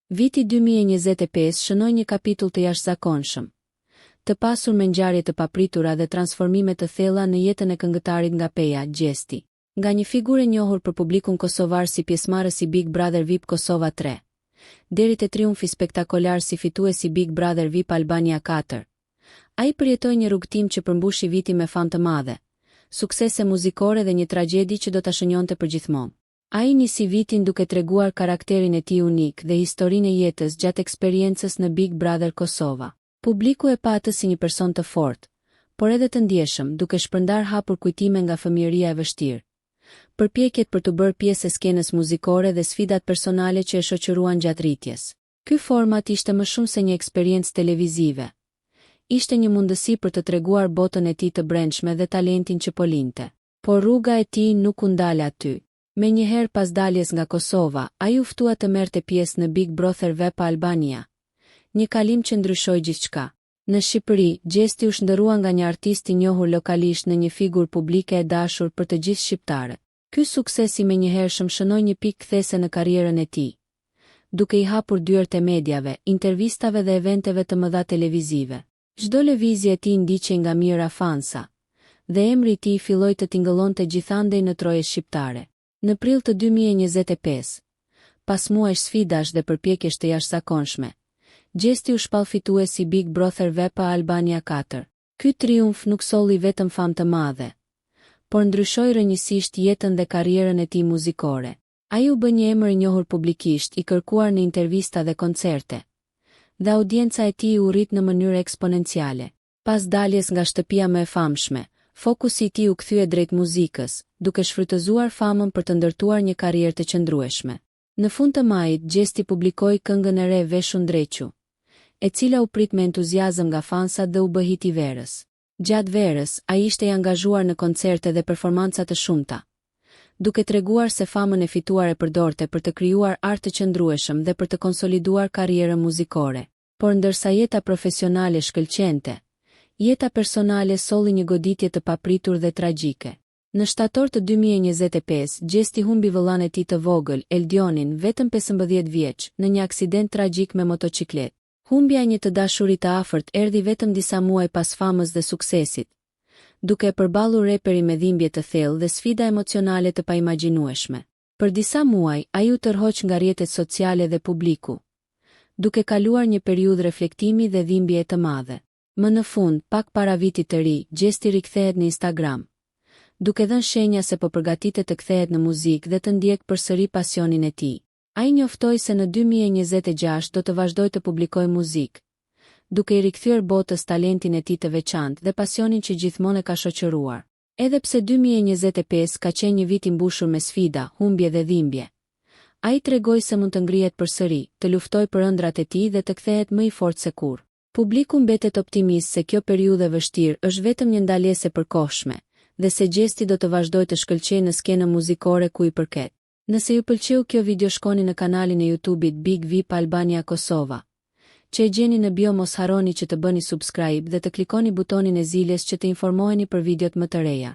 Viti 2025 shënoi një kapitull të jashtëzakonshëm, të pasur me ngjarje të papritura dhe transformime të thella në jetën e këngëtarit nga Peja, Gjesti. Nga një figurë e njohur për publikun kosovar si pjesëmarrës i Big Brother VIP Kosova 3, deri te triumfi spektakolar si fitues i Big Brother VIP Albania 4, ai përjetoi një rrugëtim që përmbushi vitin me famë të madhe, suksese muzikore dhe një tragjedi që do ta shënjonte përgjithmonë. Ai nisi vitin duke treguar karakterin e tij unik dhe historinë e jetës gjatë eksperiencës në Big Brother Kosova. Publiku e pa atë si një person të fortë, por edhe të ndjeshëm, duke shpërndarë hapur kujtime nga fëmijëria e vështirë, përpjekjet për t'u bërë pjesë e skenës muzikore dhe sfidat personale që e shoqëruan gjatë rritjes. Ky format ishte më shumë se një eksperiencë televizive. Ishte një mundësi për të treguar botën e tij të brendshme dhe talentin që po linte. Por rruga e tij nuk u ndal aty. Menjëherë pas daljes nga Kosova, ai u ftua të merrte pjesë në Big Brother VIP Albania. Një kalim që ndryshoi gjithçka. Në Shqipëri, Gjesti u shndërrua nga një artist i njohur lokalisht në një figurë publike e dashur për të gjithë shqiptarët. Ky sukses i menjëhershëm shënoi një pikë kthese në karrierën e tij, duke i hapur dyert e mediave, intervistave dhe eventeve të mëdha televizive. Çdo lëvizje e tij ndiqej nga mijëra fansa, dhe emri i tij filloi të tingëllonte gjithandej në trojet shqiptare. Në prill të 2025, pas muajsh sfidash dhe përpjekjesh të jashtëzakonshme, Gjesti u shpall fitues i Big Brother VIP Albania 4. Ky triumf nuk solli vetëm famë të madhe, por ndryshoi rrënjësisht jetën dhe karrierën e tij muzikore. Ai u bë një emër i njohur publikisht, i kërkuar në intervista dhe koncerte, dhe audienca e tij u rrit në mënyrë eksponenciale. Pas daljes nga shtëpia më e famshme, fokusi i tij u kthye drejt muzikës, duke shfrytëzuar famën për të ndërtuar një karrierë të qëndrueshme. Në fund të majit, Gjesti publikoi këngën e re Veshu Ndrequ, e cila u prit me entuziazëm nga fansat dhe u bë hit i verës. Gjatë verës, ai ishte i angazhuar në koncerte dhe performanca të shumta, duke treguar se famën e fituar e përdorte për të krijuar art të qëndrueshëm dhe për të konsoliduar karrierën muzikore. Por ndërsa jeta profesionale shkëlqente, jeta personale solli një goditje të papritur dhe tragjike. Në shtator të 2025, Gjesti humbi vëllanë e tij të vogël, Eldionin, vetëm 15 vjeç, në një aksident tragjik me motoçikletë. Humbja e një të dashuri të afërt erdhi vetëm disa muaj pas famës dhe suksesit, duke e përballur reperin me dhimbje të thellë dhe sfida emocionale të paimagjinueshme. Për disa muaj, ai u tërhoq nga rrjetet sociale dhe publiku, duke kaluar një periudhë reflektimi dhe dhimbjeje të madhe. Më në fund, pak para vitit të ri, Gjesti rikthehet në Instagram, duke dhënë shenja se po përgatitet të kthehet në muzikë dhe të ndjekë përsëri pasionin e tij. Ai njoftoi se në 2026 do të vazhdojë të publikojë muzikë, duke i rikthyer botës talentin e tij të veçantë dhe pasionin që gjithmonë e ka shoqëruar. Edhe pse 2025 ka qenë një vit i mbushur me sfida, humbje dhe dhimbje, ai tregoi se mund të ngrihet përsëri, të luftojë për ëndrrat e tij dhe të kthehet më i fortë se kurrë. Publiku mbetet optimist se kjo periudhë e vështirë është vetëm një ndalesë e përkohshme dhe se Gjesti do të vazhdojë të shkëlqejë në skenën muzikore ku i përket. Nëse ju pëlqeu kjo video shkoni në kanalin e YouTube-it Big VIP Albania Kosova, që e gjeni në bio mos harroni që të bëni subscribe dhe të klikoni butonin e ziles që të informoheni për videot më të reja.